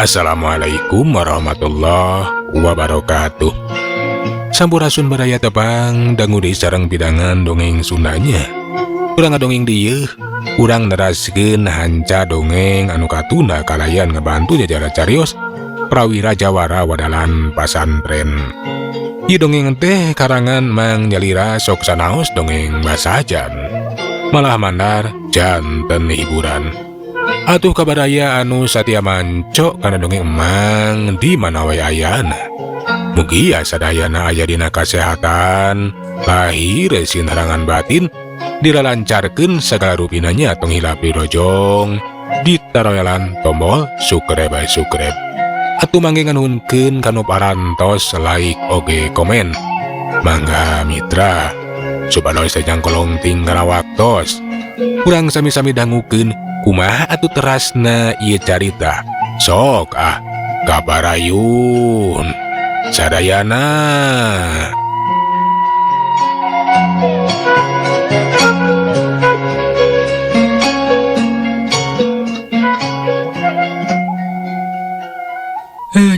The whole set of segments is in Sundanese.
Assalamualaikum warahmatullahi wabarakatuh. Sampurasun baraya tepang dangu deui sareng pidangan dongeng Sundanya. Urang ngadongeng dieu, urang neraskeun hanca dongeng anu katunda kalayan ngabantu jajara carios prawira jawara wadalan pasantren. Ieu dongeng teh karangan Mang Nyalira sok sanaos dongeng basajan. Malah mandar janten hiburan. Atuh kabaraya anu satia manco kana dongeng emang di mana wae ayana. Mugia sadayana aya dina kasehatan, lahir sinarangan batin, dilalancarkeun sagala rupinanya tong hilap dirojong, ditaroelan tombol subscribe subscribe. Atuh mangge nganuhunkeun kanu parantos like oge komen. Mangga mitra, supados teh jangkolong tinggal waktos. Urang sami-sami dangukeun kumaha atuh terasna ieu carita. Sok ah, kabarayun. Sadayana.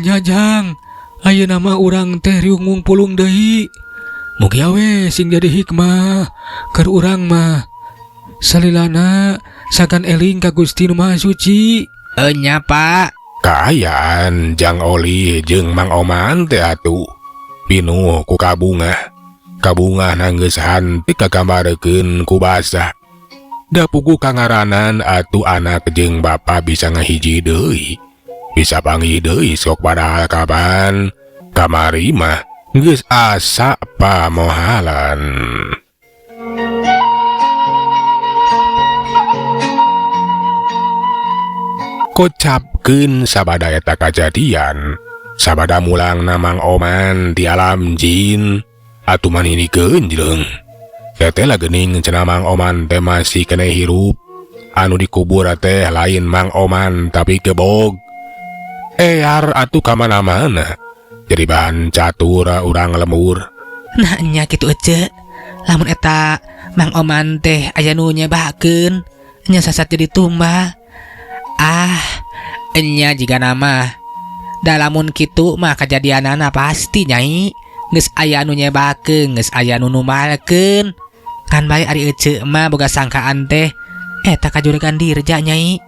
Nya Jang, ayeuna mah urang teh riung pulung deui. Mugia we sing jadi hikmah keur urang mah. Salilana sagan eling ka Gusti Nu Maha Suci. Enya Pak. Kaayaan Jang Oli jeung Mang Oman teh atuh. Pinuh ku kabungah. Kabungah nanggeus hanti kagambarkeun ku basa. Da puguh kangaranan atuh anak jeung bapa bisa ngahiji deui. Bisa panggih deui sok padahal kapan kamari mah geus asa pamohalan. Kocapkeun sabada eta kajadian, sabada mulang Mang Oman di alam jin atuh manini geunjleung. Teteh lah geuning cenah Mang Oman teh masih keneh hirup. Anu dikubur teh lain Mang Oman tapi gebog. Ear atuh kamana-mana. Jadi bahan catur urang lembur. Nah nya kitu ece. Lamun eta Mang Oman teh aya nu nyebakeun, nya sasat jadi tumbal. Ah, enya jiga nama. Da lamun kitu mah kajadianana pasti nyai. Geus aya nu nyebakeun, geus aya nu numbalkeun. Kan bae ari ece mah boga sangkaan teh eta ka Juragan Dirja nyai.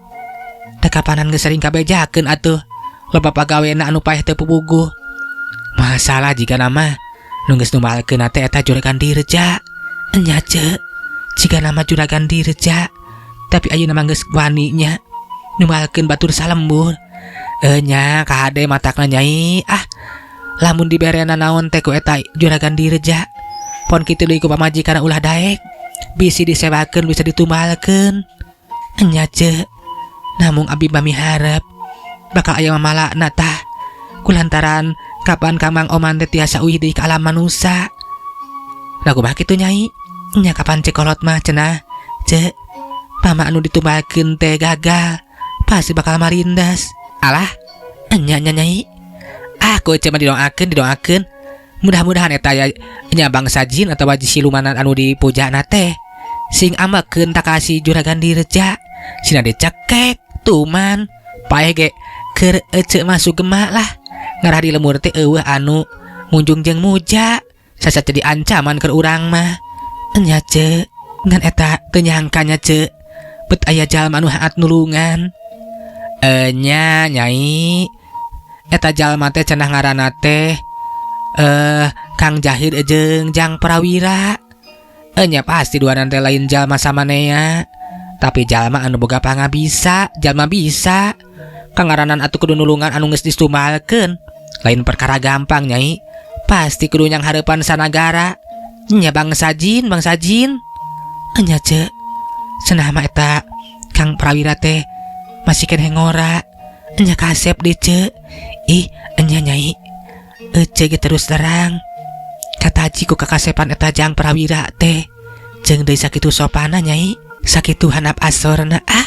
Teh kapanan geus sering kabejakeun atuh. Loba pagawena anu paeh teu puguh. Masalah jiga nama nu geus numbalkeun teh eta Juragan Dirja. Enya ce, jiga nama Juragan Dirja. Tapi ayeuna mah geus wani nya numbalkeun batur salembur. Enya kahade matakna nyai. Ah, lamun diberena naon teh ku eta Juragan Dirja. Pon kitu deui ku pamajikan ulah daek. Bisi disewakeun bisa ditumbalkeun. Enya ce, namung abi mah miharep bakal aya mamalakna tah. Kulantaran kapan ka Mang Oman teh tiasa uih deui ka alam manusa. Lah kumaha kitu nyai? Nya kapan cekolot mah cenah. Ce, pama anu ditumbalkeun teh gagal, pasti bakal marindas. Alah, enya nya nyai. Ah, ku ece mah didoakeun, didoakeun. Mudah-mudahan eta aya nya bangsa jin atawa silumanan anu dipujana teh sing amekeun ta ka si Juragan Dirja. Sina dicekek tuman. Paeh ge keur ece mah sugema lah. Ngarah di lemur teh eueuh anu munjung jeung muja. Sasat jadi ancaman keur urang mah. Enya ce, ngan eta teu nyangka nya ce. Bet aya jalma anu haat nulungan. Enya nyai. Eta jalma teh cenah ngaranna teh Kang Jahir jeung Jang Prawira. Enya pasti dua teh lain jalma samanea. Tapi jalma anu boga pangabisa, jalma bisa. Kangaranan atuh kudu nulungan anu geus distumbalkeun. Lain perkara gampang nyai. Pasti kudu nyang hareupan sanagara. Nya bangsa jin, bangsa jin. Enya ce, cenah mah eta Kang Prawira teh masih keneh ngora. Enya kasep deui ce. Ih, enya nyai. Ece ge terus terang. Kataji ku kakasepan eta Jang Prawira teh. Jeung deui sakitu sopana nyai. Sakitu handap asorna. Ah,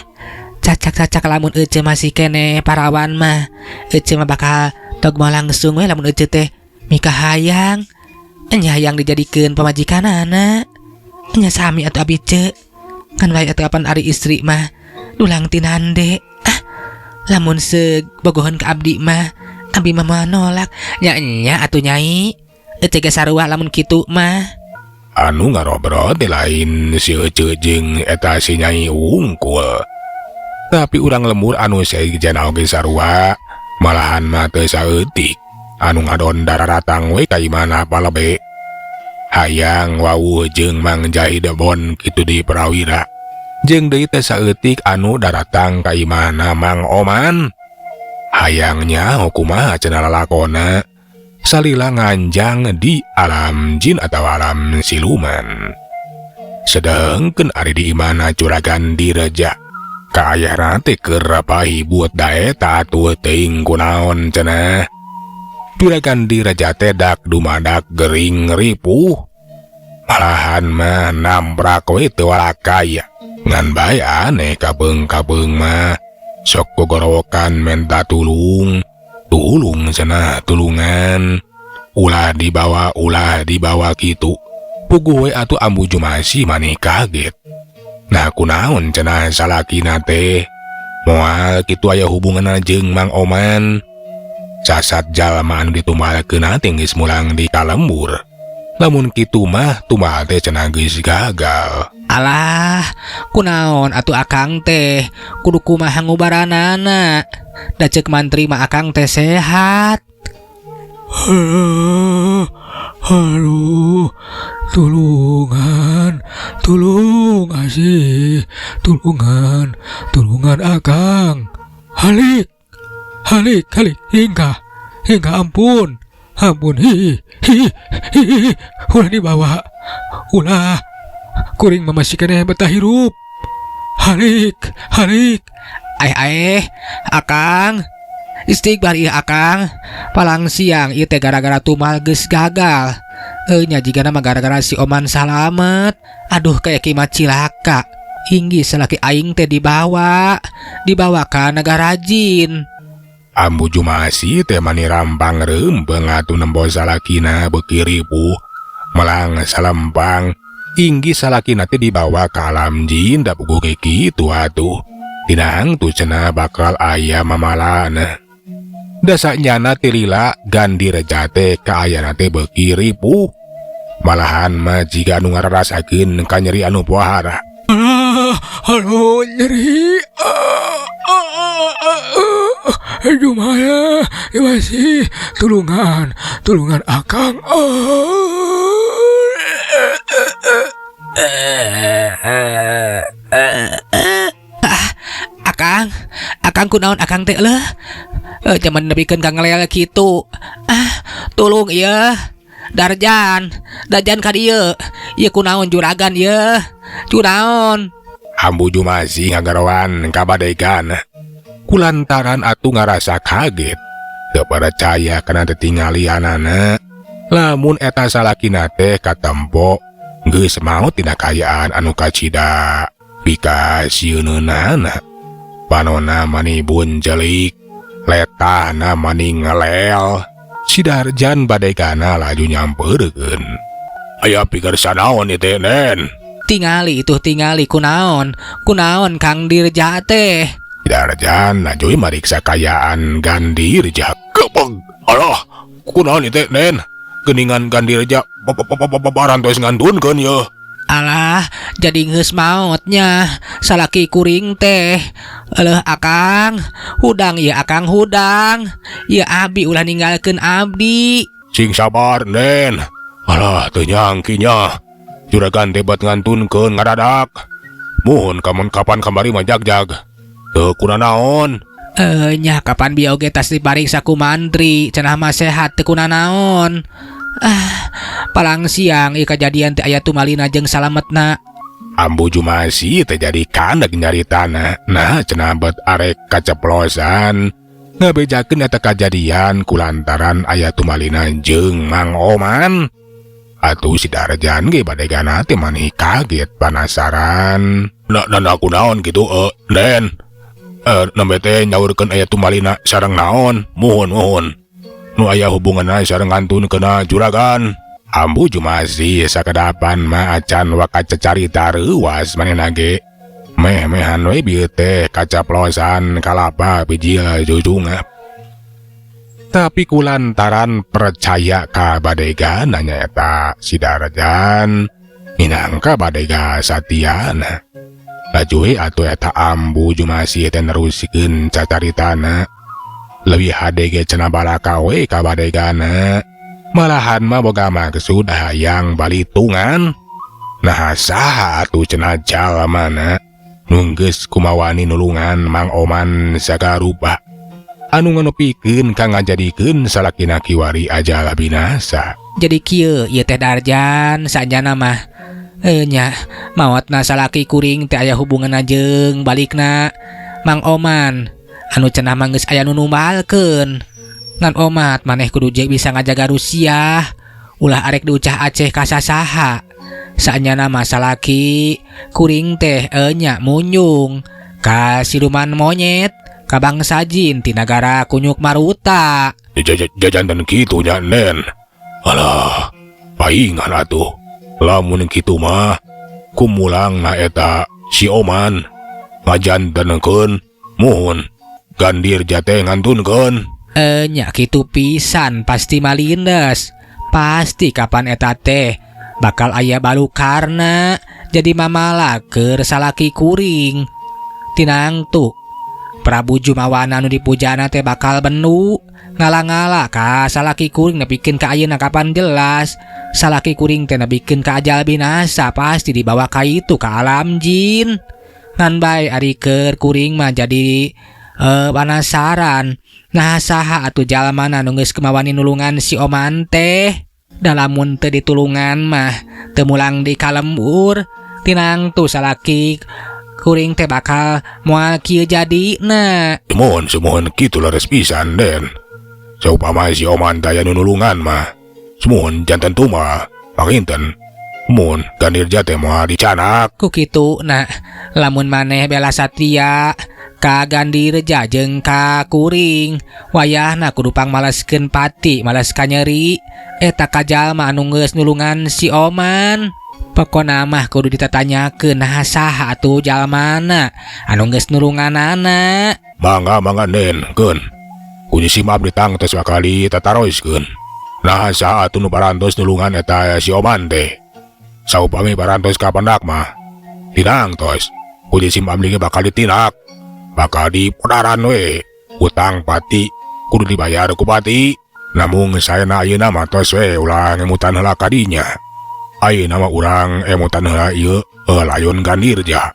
cacak-cacak lamun ece masih keneh parawan mah. Ece mah bakal tog langsung we lamun ece teh mikahayang. Enya hayang dijadikeun pamajikanana. Enya sami atuh abi ce. Kan bae atuh apan ari istri mah dulang tinande. Ah, Lamun seug bogoheun ka abdi mah, abdi mah moal nolak. Nya nya atuh Nyai. Ece ge sarua lamun kitu mah. Anu ngarobrol teh lain si Ece jeung eta si Nyai wungkul. Tapi urang lembur anu sejen oge sarua, malahan mah teu saeutik. Anu ngadon dararatang we ka imahna palebe. Hayang wawuh jeung Mang Jahid Bon kitu di Prawira. Jeung deui teh saeutik anu daratang ka imahna Mang Oman. Hayang nyaho kumaha cenah lalakona salila nganjang di alam jin atau alam siluman. Sedengkeun ari di imahna Juragan Direja. Kaayana teh keur buat daeta atuh teuing kunaon cenah. Juragan Direja teh dak dumadak gering ripuh. Malahan mah nambrak we teu walakaya. Ngan bae aneh kabeung-kabeung mah sok gogorowokan menta tulung. Tulung cenah tulungan. Ulah dibawa kitu. Puguh we atuh Ambu Jumasi maneh kaget. Nah kunaon cenah salakina teh? Moal kitu aya hubunganna jeung Mang Oman. Sasat jalma anu ditumbalkeun teh geus mulang di kalembur. Lamun kitu mah tumbal teh cenah geus gagal. Alah, kunaon atuh akang teh? Kudu kumaha ngubaranana? Da ceuk mantri mah akang teh sehat. Aduh, tulungan, tulung asih, tulungan, tulungan akang. Halik, halik, halik, hingga, hingga ampun, ampun, hi, hi, hi, hi, ulah dibawa, ulah, kuring mah masih keneh betah hirup. Halik, halik. Aeh, aeh, akang. Istighfar ieu akang. Palang siang ieu teh gara-gara tumal geus gagal. Nya jigana mah gara-gara si Oman salamet. Aduh kayak kimat cilaka. Inggi salaki aing teh dibawa, dibawa ka negara jin. Ambu Jumasi teh mani rampang reumpeng atuh nempo salakina beuki ripuh. Melang salempang. Inggi salakina teh dibawa ka alam jin da puguh ge kitu atuh. Tinang tuh cenah bakal aya mamalana. Dasa nyana tilila Gandireja teh kaayana teh beuki ripuh. Malahan mah jiga anu ngararasakeun kanyeri anu pohara. Aduh nyeri. Jumaya, masih tulungan, tulungan akang. Akang, akang kunaon akang teh leuh? Jaman nepikeun ka ngelel kitu. Ah, tulung ieu. Darjan, Darjan ka dieu. Ieu kunaon juragan ieu? Kunaon? Ambu Jumasi ngagaroan kabadegan. Kulantaran atuh ngarasa kaget. Teu percaya kana tetinggalianana. Lamun eta salakina teh katempo geus maot tina kaayaan anu kacida pikasieunana. Panona mani bunjelik, letahna mani ngelel. Si Darjan badegana laju nyampeureun. Aya pikir sanaon ieu teh, Nen? Tingali itu tingali kunaon, kunaon Kang Dirja teh. Si Darjan laju mariksa kayaan Gandirja. Kepeng. Alah, kunaon ieu teh, Nen? Geningan Gandirja barantos ngantunkeun yeuh. Alah, jadi geus maotnya salaki kuring teh. Eleuh akang, hudang ieu akang hudang. Ieu abi ulah ninggalkeun abdi. Sing sabar, Nen. Alah, teu nyangki nya. Juragan teh bet ngantunkeun ngadadak. Muhun kamun kapan kamari mah jagjag. Teu kunanaon. Nya kapan bieu oge tas dipariksa ku mantri, cenah mah sehat teu kunanaon. Ah, palang siang ieu kajadian teh aya tumalina jeung salametna. Ambu Jumasi teh jadi kandeg nyaritana. Nah, cenah bet arek kaceplosan. Ngabejakeun eta kajadian kulantaran aya tumalina jeung Mang Oman. Atuh si Darjan ge badegana teh maneh kaget penasaran. Nah, nah, nah, kunaon kitu, Den? Nembe teh nyaurkeun aya tumalina sareng naon? Muhun, muhun. Nu aya hubunganna sareng ngantunkeunna juragan. Ambu Jumasi sakedapan mah acan waka cacarita reuwas manehna ge. Meh-mehan we bieu teh kaceplosan kalapa bijil jujungap. Tapi kulantaran percaya ka badegana nyaeta si Darjan minangka badega satiana. Laju we atuh eta Ambu Jumasih teh neruskeun cacaritana. Leuwih hade ge cenah balaka we ka badegana. Malahan mah boga maksud hayang balitungan. Nah, saha atuh cenah jalmana nu geus kumawani nulungan Mang Oman sagarupa anu nganepikeun ka ngajadikeun salakina kiwari ajal binasa. Jadi kieu ieu teh, Darjan, sanjana mah nya maotna salaki kuring teh aya hubunganna jeung balikna Mang Oman anu cenah mah geus aya nu numbalkeun. Ngan omat maneh kudu jeung bisa ngajaga rusiah, ulah arek diucah aceh ka sasaha. Saenyana mah salaki kuring teh nya munyung ka siluman monyet, ka bangsa jin ti nagara Kunyuk Maruta. Jajanten kitu nya, Nen. Alah, paingan atuh. Lamun kitu mah kumulangna eta si Oman ngajantenkeun muhun Gandirja teh ngantunkeun. Nya kitu pisan, pasti malindes. Pasti kapan eta teh bakal aya balukarna jadi mamala keur salaki kuring. Tinangtu Prabu Jumawana nu dipujana teh bakal benu ngala-ngala ka salaki kuring nepikeun ka ayeuna. Kapan jelas salaki kuring teh nepikeun ka ajal binasa, pasti dibawa ka itu, ka alam jin. Ngan bae ari keur kuring mah jadi penasaran. Nah, saha atuh jalmana nu geus kumawani nulungan si Oman teh? Da lamun teu ditulungan mah teu mulang di kalembur. Tinangtu salaki kuring teh bakal moal kieu jadina. Sumuhun, sumuhun, kitu leres pisan, Den. Saupama si Oman teh aya nu nulungan mah, sumuhun janten tumbal. Panginten mun Gandirja teh moal dicanak. Ku kitu nah, lamun maneh bela satia ka Gandirja jeung ka kuring, wayahna kudu pangmaleskeun pati, males kanyeri eta ka jalma anu geus nulungan si Oman. Pokona mah kudu ditatanyakeun, nah saha atuh jalmana anu geus nulunganana. Mangga, mangga, Den, keun. Ku sim abdi tangtos bakal ditataroskeun. Nah, saha atuh nu parantos nulungan eta si Oman teh? Saupami parantos kapendak mah, tinangtos ku sim abdi ge bakal ditindak. Bakal dipodaran we. Utang pati kudu dibayar ku pati. Namung saena ayeuna mah tos we, ulah ngemutan heula ka dinya. Ayeuna mah urang emutan heula ieu layon Gandirja.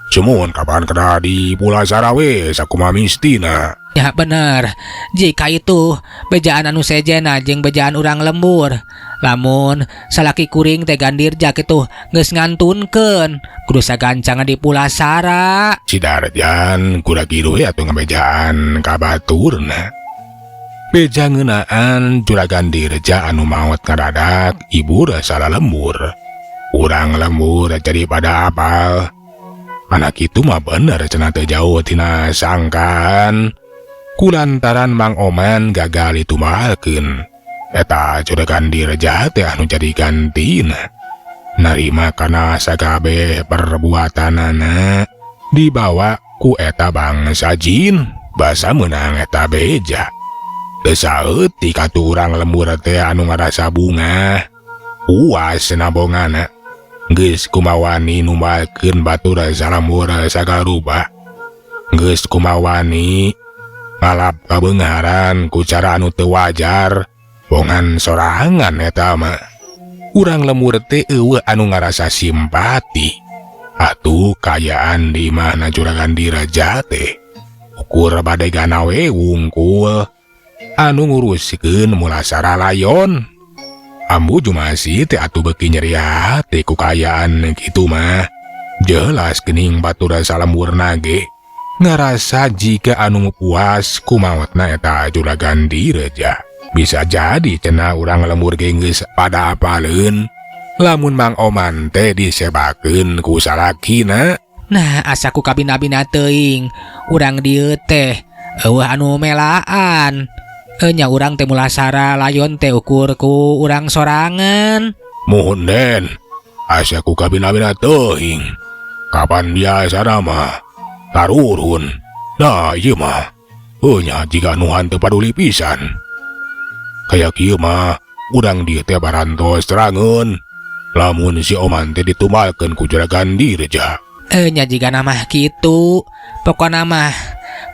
Sumuhun, kapan kedah dipulasara we sakumaha mistina. Ya bener, jika itu bejaan anu sejena jeung bejaan urang lembur. Lamun salaki kuring teh Gandirja kitu geus ngantunkeun, kudu sagancangna dipulasara. Si Darjan kuda kitu we atuh ngabejaan ka baturna. Beja ngeunaan Juragan Dirja anu maot ngadadak ibur salah lembur. Urang lembur jadi pada apal. Anak itu mah bener cenah teu jauh tina sangkaan. Kulantaran Mang Oman gagal ditumbalkeun. Eta Juragan Dirja teh anu jadi gantina. Narima kana sakabeh perbuatanana dibawa ku eta bangsa jin basa meunang eta beja. Teu saeutik atuh urang lembur teh anu ngarasa bungah. Puas nabongana. Geus kumawani numbalkeun batur salembur sagarupa. Geus kumawani ngalap kabeungharan ku cara anu teu wajar, bongan sorangan eta mah. Urang lembur teh euweuh anu ngarasa simpati. Atuh kaayaan di imahna Juragan Dirja teh ukur badegana we wungkul anu nguruskeun mulasara layon. Ambu Jumasih teh atuh beuki nyeri hate ku kaayaan kitu mah. Jelas geuning batur salemburna ge ngarasa jika anu puas ku maotna eta Juragan Dirja. Bisa jadi cenah urang lembur ge geus pada apaleun lamun Mang Oman teh disebakeun ku salakina. Nah, asa ku kabina-bina teuing urang dieu teh euweuh anu melaan. Nya urang teh mulasara layon teh ukur ku urang sorangan. Muhun, Den, asa ku kabina-bina teuing. Kapan biasana mah tarurun. Nah ieu mah heuh nya jiga nu hanteu paduli pisan. Kaya kieu mah urang dieu teh barantos terangeun lamun si Oman teh ditumbalkeun ku Juragan Dirja. Nya jigana mah kitu. Pokona mah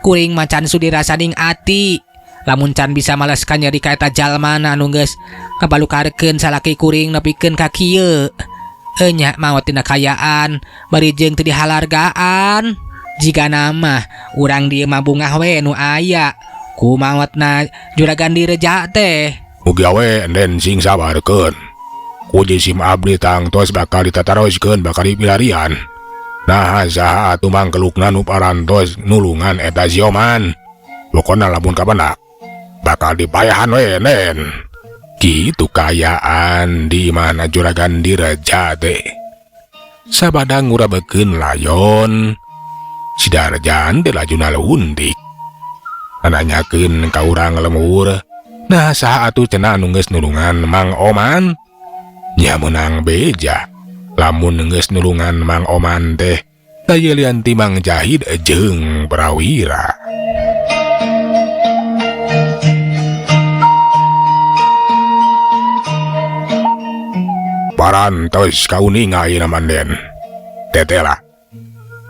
kuring mah can sudi rasaning ati. Lamun can bisa maleskan nyeri ka eta jalmana anu geus ngabalukarkeun salaki kuring nepikeun ka kieu. Nya maot tina kayaan bari jeung teu dihalargaan. Jigana mah urang dieu mah bungah we nu aya ku maotna Juragan Dirja teh. Mugi we enden sing sabarkeun. Ku jisim abdi tangtos bakal ditataroskeun bakal dipilarian. Nah saha atuh mangkelukna nu parantos nulungan eta si Oman. Pokona lamun kapendak bakal dipayahan we nen. Kitu kaayaan di mana Juragan Dirja teh. Sabada ngurabekeun layon, si Darjan teh lajuna leuntik. Nanyakeun ka urang lembur, nah saha atuh cenah anu geus nulungan Mang Oman? Nya meunang beja. Lamun geus nulungan Mang Oman teh taya lian ti Mang Jahid jeung Prawira. Parantos kauninga ayeuna manden. Tetela.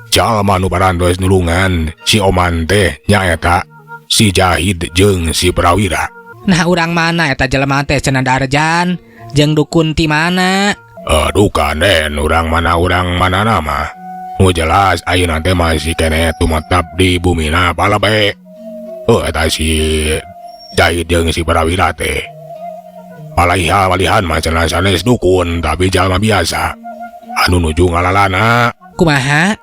Jalma nu parantos nulungan si Oman teh nyaeta si Jahid jeung si Prawira. Nah urang mana eta jelema teh cenah Darjan jeung dukun ti mana? Aduh kanen urang mana nama. Nu jelas ayeuna teh masih keneh tumetep di bumina Palebe. Eta si Jahid jeung si Prawira teh. Palaiha walihan mah cenah sanes dukun tapi jalma biasa. Anu nuju ngalalana. Kumaha?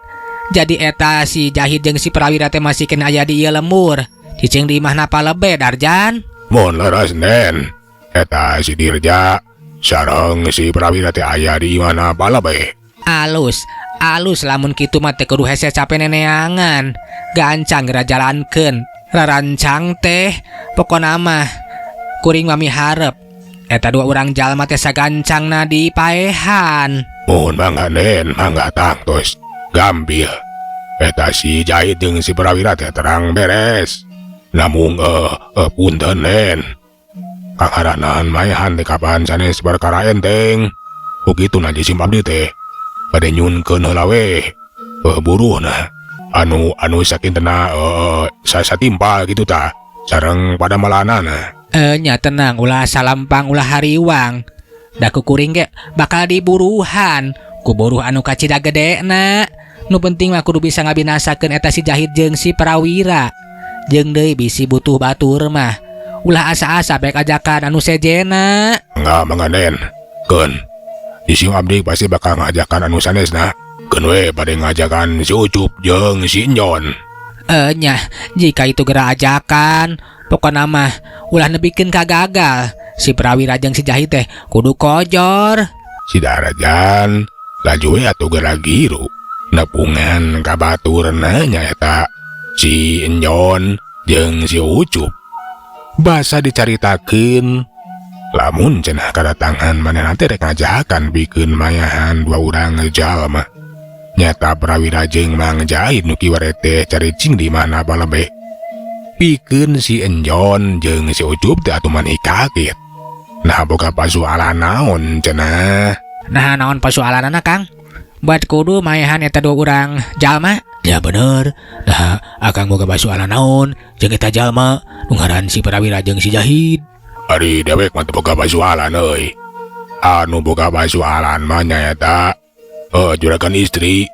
Jadi eta si Jahid jeung si Prawira teh masih kena aya di ieu lembur. Cicing di imahna Palebe Darjan. Mun leres nen. Eta si Dirja sareng si Prawira teh aya di imahna Palebe. Alus, alus lamun kitu mah teh kudu hese cape neneangan. Gancang geura jalankeun. Rarancang teh pokona mah kuring mah miharep eta dua urang jalma teh sagancangna di paehan. Mun mangga nen, mangga tangtos. Gampil. Eta si Jahid jeung si Prawira teh terang beres. Namung punten nen. Kakaranan maehan teh kapan sanes perkara enteng. Ku kitu na jisim abdi teh. Bade nyunkeun heula we. Buruhna. Anu sakintena satimpal kitu tah. Sareng pada malanana. Nya tenang ulah salampang ulah hariwang. Da ku kuring ge bakal diburuhan. Ku buruh anu kacida gedena. Nu penting mah kudu bisa ngabinasakeun eta si Jahid jeung si Prawira. Jeung deui bisi butuh batur mah. Ulah asa-asa baik ajakan anu sejena. Enggak manganen. Keun. Di siung abdi pasti bakal ngajakan anu sanesna. Keun we bade ngajakan si Ucup jeung si Nyon. Nya, jika itu geura ajakan, pokona mah ulah nepikeun ka gagal. Si Prawira jeung si Jahid teh kudu kojor. Si Darjan laju we atuh geura giru. Nepungan ka baturna nyaeta si Nyon jeung si Ucup. Basa dicaritakeun lamun cenah kadatangan manehna teh rek ngajakan pikeun mayahan dua urang jalma. Nyata Prawira jeung Mang Jahid nu kiwari teh caricing di mana Palebe. Pikeun si Enjon jeung si Ucup teh atuh maneh kaget. Nah boga pasualan naon cenah? Nah naon pasualanana Kang? Buat kudu maehan eta dua urang jalma. Ya bener. Nah akang boga pasualan naon jeung eta jalma nu ngaran si Prawira jeung si Jahid. Ari dewek mah teu boga pasualan euy. Anu boga pasualan mah nyaeta juragan istri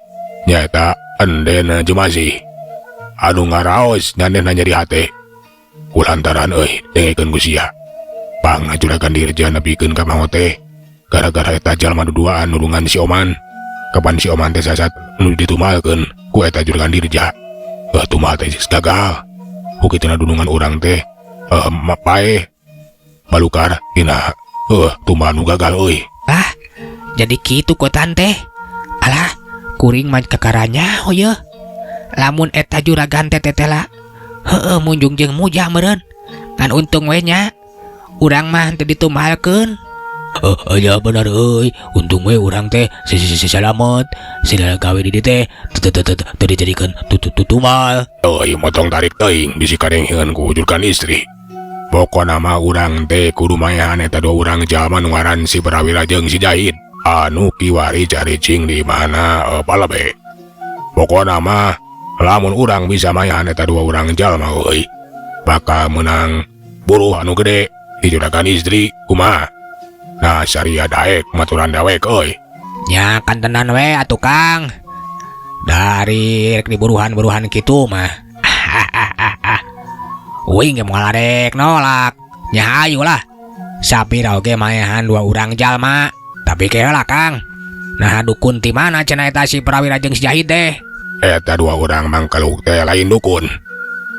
nyaeta Enden Jumasih. Anu ngaraos nyanehna nyeri hate. Kulantaran euy dengekeun ku sia. Pang juragan Dirja nepikeun ka maot teh gara-gara eta jalma duduaan nulungan si Oman. Kapan si Oman teh sasat nu ditumalkeun ku eta juragan Dirja. Tumal teh geus gagal. Ku kituna dunungan urang teh paeh balukar tina tumal nu gagal euy. Ah, jadi kitu kotan teh. Alah, kuring mah kakaranya oh ye. Lamun eta juragan teh tetela. Heueuh munjung jeung mujah meureun. Ngan untung we nya. Urang mah teu ditumalkeun. Oh, ya bener euy, untung we urang teh si salamet. Si gawe di dieu teh teu teu teu teu dijadikeun tumbal. Euy, motong tarik teuing bisi kadengkeun ku juragan istri. Pokona mah urang teh kudu maehan eta dua urang jalma nu ngaran si Prawira jeung si Jahid anu kiwari caricing di mana palebe. Pokona mah lamun urang bisa maehan eta dua urang jalma euy, bakal menang buruh anu gede di juragan istri kumaha. Nah, saria daek maturan dawek euy. Nya kantenan we atuh Kang. Dari rek diburuhan-buruhan kitu mah. Uing ge moal arek nolak. Nya hayu lah. Sapira oge maehan dua urang jalma. Tapi keheula Kang. Nah, dukun ti mana cenah eta si Prawira jeung si Jahid teh? Eta dua urang mangkaluk teh lain dukun,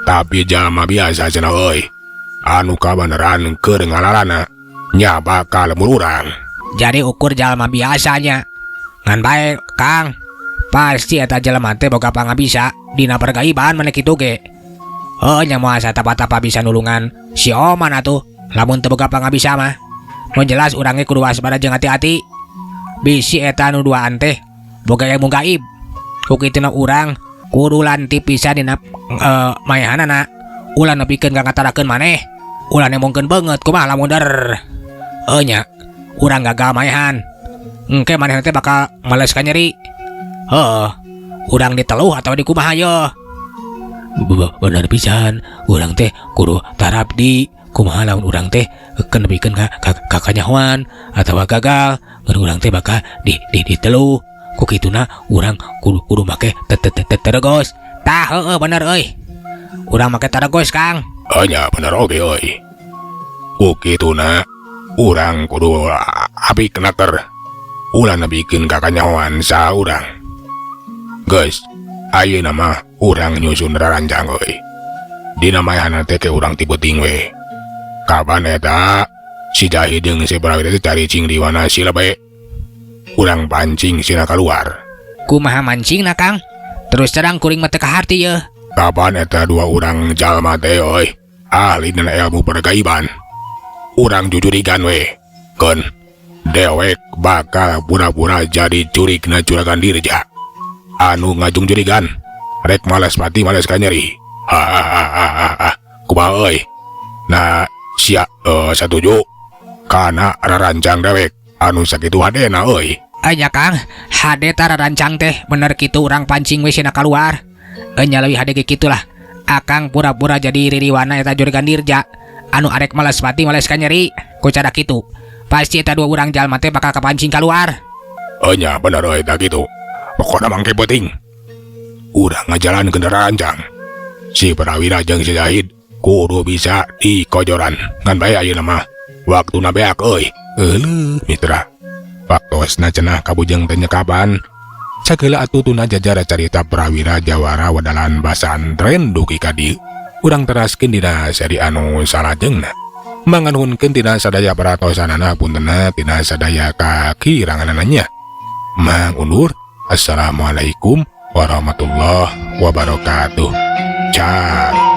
tapi jalma biasa cenah euy. Anu kabeneran keur ngalalana nya bakal lembur urang. Jadi ukur jalma biasanya. Ngan bae Kang. Pasti eta jelema teh boga pangabisa dina pergaiban maneh kitu ge. Heuh nya moal satapa-tapa bisa nulungan si Oman atuh lamun teu boga pangabisa mah. Nu jelas urang ge kudu waspada jeung hati-hati. Bisi eta nu duaan teh boga ilmu gaib. Ku kituna urang kudu lantip pisan dina maehanana. Ulah nepikeun ka ngatarakeun maneh. Ulah nembongkeun beungeut kumaha lamun der. Heuh nya urang gagal maehan. Engke manehna teh bakal males ka nyeri. Heuh, urang diteluh atau dikumaha yeuh. Bener pisan, urang teh kudu tarabdi. Kumaha lamun urang teh nepikeun ka kanyahoan atawa gagal, ngan urang teh bakal di diteluh. Ku kituna urang kudu make teregos. Tah heueuh bener euy. Urang make taregos Kang. Oh nya bener oge euy. Ku kituna urang kudu apik naker. Ulah nepikeun ka kanyahoan saha urang. Geus, ayeuna mah urang nyusun rarancang euy. Dina maehanna teh ke urang ti peuting we. Kapan eta si Jahid jeung si Prawira teh caricing di mana si lebe. Urang pancing sina keluar. Kumaha mancingna Kang? Terus terang kuring mah teu kaharti yeuh. Kapan eta dua urang jalma teh euy ahli dina ilmu pergaiban. Urang jujurigan we. Keun dewek bakal pura-pura jadi curigna juragan dirja. Anu ngajung jurigan rek males mati males ka nyeri. Hahaha. Kumaha euy? Nah, sia satuju kana rarancang dewek anu sakitu hadena euy. Enya Kang, hade tara rancang teh bener kitu urang pancing we sina keluar. Enya leuwih hade ge kitu lah. Akang pura-pura jadi ririwana eta juragan dirja anu arek males mati males ka nyeri. Ku cara kitu pasti eta dua urang jalma teh bakal kapancing keluar. Enya bener euy tah kitu. Pokona mangke penting urang ngajalankeun rancang. Si Prawira jeung si Jahid kudu bisa dikojoran. Ngan bae ayeuna mah waktuna beak euy. Euleuh mitra. Waktosna cenah kabujeng teh nyekapan. Sageula atuh tuna jajar carita Prawira Jawara Wadalan Basantren dugi ka dieu. Urang teraskeun dina seri anu salajengna. Manganuhunkeun tina sadaya peratosanana, puntenna tina sadaya kakiranganana nya. Mang undur. Assalamualaikum warahmatullahi wabarakatuh. Ciao.